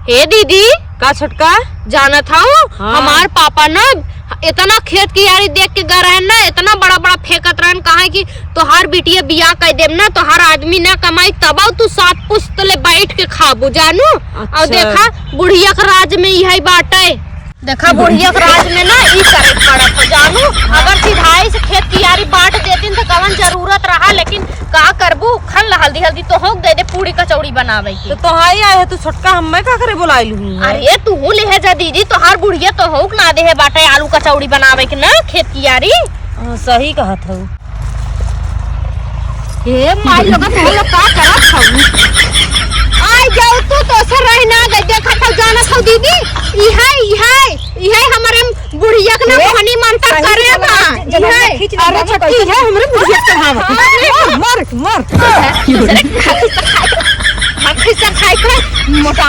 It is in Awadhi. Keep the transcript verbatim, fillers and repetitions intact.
हे दीदी। का छोटका? जानत हऊ, हाँ। हमार पापा ना इतना खेत कियारी देख के गए रहन ना, इतना बड़ा बड़ा फेंकत रहन, कहा कि तोहार बिटिया बियाह कर देब ना, तोहार आदमी ना कमाई, तब तू सात पुस्त ले बैठ के खाबू जानू। और अच्छा। देखा, बुढ़िया के राज में यही बाटे। देखा, बुढ़िया के राज में ना ई करे के पड़त हो जानू। अगर सीधाई से खेत कियारी बांट देतीन तो कवन जरूरत रहा, लेकिन का करबू, खन ला हल्दी हल्दी तो होक दे दे पूड़ी कचौड़ी बनावे के। तो तोहाई आए है, तू छोटका हम्मे का करे बुलाइल हुई है? अरे तू ले है जा दीदी, तोहार बुढ़िया तो होक ना दे है बाटे आलू कचौड़ी बनावे के ना खेत कियारी। हाँ, सही कहत हऊ। ए माई लोगन, तू लोग का करत हऊ? आई जाऊ तू तो से रह ना गई, देखत हऊ, जानत हऊ दीदी, इहे, इहे, इहे हमरे बुढ़िया के ना ए, मोहनी मंतर करे बा। इहे। अरे छोटकी, इहे हमरे बुढ़िया के चढ़ावा। हाँ। मर, मर, मर। दूसरे के हाथी से खाए, हाथी से खाए के मोटा।